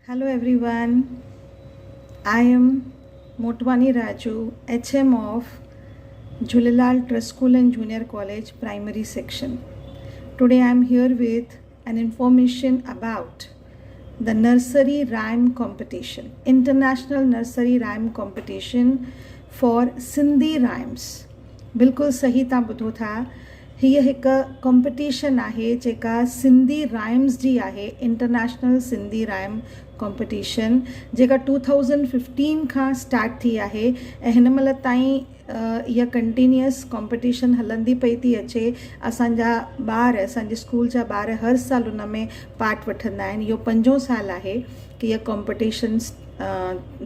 Hello everyone, I am Motwani Raju, H M of Jhulelal trust school and junior college primary section. Today I am here with an information about the nursery rhyme competition, international nursery rhyme competition for Sindhi rhymes. بلڪل صحيح تان ٻڌو ٿا، هيء هڪ competition آهي جيڪا Sindhi rhymes جي آهي، انٽرنيشنل سنڌي رائم ڪامپيٽيشن جيڪا ٽو ٿائوزنڊ ففٽين کان اسٽارٽ ٿي آهي ۽ هن مهل تائين اها ڪنٽينيوس ڪامپيٽيشن هلندي پئي ٿي اچي. اسان جا ٻار، اسان جي اسڪول جا ٻار هر سال ان ۾ پارٽ وٺندا آهن. اهو پنجون سال آهي ڪي اها ڪامپيٽيشن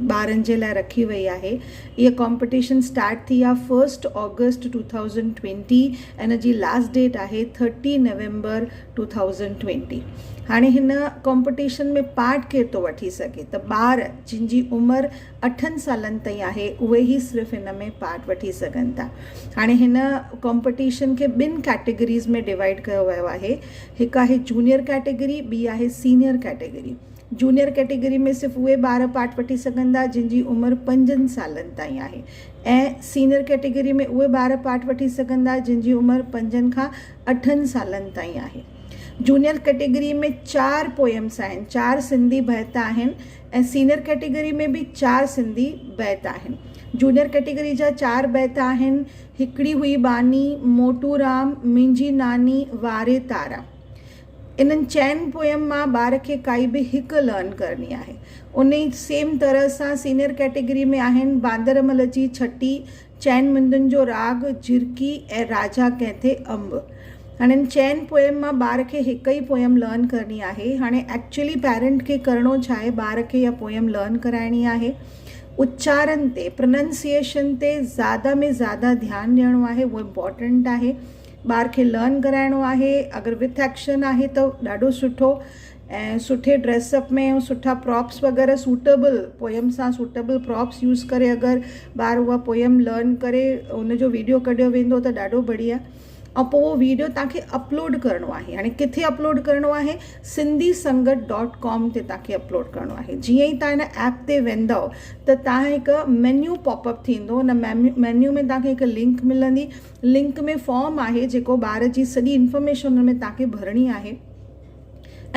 ٻارن جي لاء رکي وئي آهي. اها ڪامپيٽيشن اسٽارٽ ٿي آهي فرسٽ آگسٽ 2020 ۽ ان جي لاسٽ ڊيٽ آهي 30 نومبر 2020. هاڻي هن ڪامپيٽيشن ۾ پارٽ ڪير ٿو وٺي سگهي ته ٻار جن جي عمر اٺن سالن تائين آهي اهي ئي صرف هن ۾ پارٽ وٺي سگهن ٿا. هاڻي هن ڪامپيٽيشن کي ٻن ڪيٽيگريز ۾ ڊوائيڊ ڪيو ويو آهي. هڪ آهي جونيئر ڪيٽيگري ٻي آهي سينيئر ڪيٽيگري. جونيئر ڪيٽيگري ۾ صرف اهي ٻار پارٽ وٺي سگهندا جن جي عمر پنجن سالن تائين آهي ۽ سينيئر ڪيٽيگري ۾ اهي ٻار پارٽ وٺي سگهندا جن جي عمر پنجن کان اٺن سالن تائين آهي. جونيئر ڪيٽيگري ۾ چار پوئمس آهن، چار سنڌي بيت آهن ۽ سينيئر ڪيٽيگري ۾ به چار سنڌي بيت آهن. جونيئر ڪيٽيگري جا چار بيت آهن، هڪڙي هئي ٻانهي، موٽو رام، منهنجي ناني، واري تارا. انهن چئن پوئم مان ٻار کي ڪائي به هڪ لرن ڪرڻي آهي. انهي سيم طرح سان سينيئر ڪيٽيگري ۾ آهن باندر مل جي ڇٽي، چئن مندن جو راڳ، جهرڪي ۽ راجا ڪنهن ٿي انب. هاڻي انهن چئن پوئم مان ٻار کي هڪ ئي پوئم لرن ڪرڻي آهي. هاڻي ايڪچوئلي پيرنٽ کي ڪرڻو ڇا آهي ٻار کي اها پوئم لرن ڪرائڻي آهي. اچارن تي، پرننسيئيشن تي زياده ۾ زياده ڌيان ڏيڻو آهي اهو امپورٽنٽ آهي. ٻار کي لرن ڪرائڻو آهي اگر وٿ ايڪشن آهي ته ڏاڍو سٺو ۽ سٺي ڊريس اپ ۾ ۽ سٺا پراپس وغيره سوٽيبل پوئم سان سوٽيبل پراپس يوز ڪري اگر ٻار اها پوئم لرن ڪري ان جو ويڊيو ڪڍيو ويندو ته ڏاڍو بڙيا ۽ پوء اهو ويڊيو توهان کي اپلوڊ ڪرڻو آهي هاڻي ڪٿي اپلوڊ ڪرڻو آهي سنڌي سنگت ڊاٽ ڪام تي توهان کي اپلوڊ ڪرڻو آهي جيئن ئي توهان هن ايپ تي ويندؤ ته توهان هڪ مينيو پاپ اپ ٿيندو ان مينيو ۾ توهان کي هڪ لنڪ ملندي لنڪ ۾ فارم آهي جيڪو ٻار جي سڄي انفارميشن ان ۾ توهان کي ڀرڻي آهي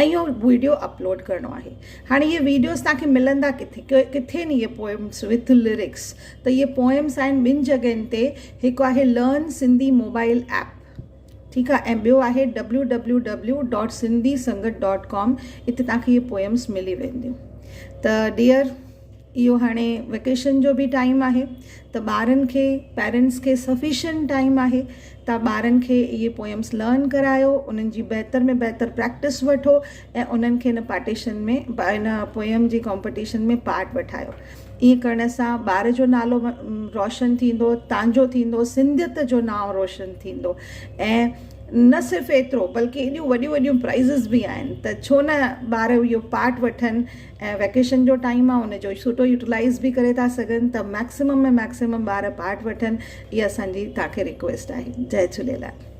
۽ اهو ويڊيو اپلوڊ ڪرڻو آهي هاڻي اهي ويڊيوز توهان کي ملندا ڪٿي ڪٿي آهن اهي پوئمس وٿ لرڪس ته اهي پوئمس آهن ٻن جڳهين تي هڪ آهي لرن سنڌي موبائل ايپ ٺيڪ آهي ۽ ٻيو آهي W W W dot Sindhi Sangat dot com اتي توهان کي اهي پوئمس ملي وينديون ته ڊيئر اهو هاڻي ويڪيشن جو به ٽائيم آهي ته ٻارن کي پيرنٽس کي سفيشنٽ ٽائيم آهي ته ٻارن کي اهي پوئمس لرن ڪرايو انهن جي بهتر ۾ بهتر پريڪٽس وٺو ۽ انهن کي ان پارٽيشن ۾ ان پوئم جي ڪامپٽيشن ۾ پارٽ وٺايو ائين ڪرڻ سان ٻار جو نالو روشن ٿيندو تانجو ٿيندو سنڌيت جو نانء روشن ٿيندو ۽ نه صرف ايترو بلڪه ايڏيون وڏيون وڏيون پرائزز به آهن ته ڇو نه ٻار اهو پارٽ وٺن ۽ ويڪيشن جو ٽائيم آهي ان جو سٺو يوٽيلائيز به ڪري ٿا سگهن ته ميڪسيمم ۾ ميڪسيمم ٻار پارٽ وٺن اها اسان جي توهان کي رڪويسٽ آهي جئي جهوليلال.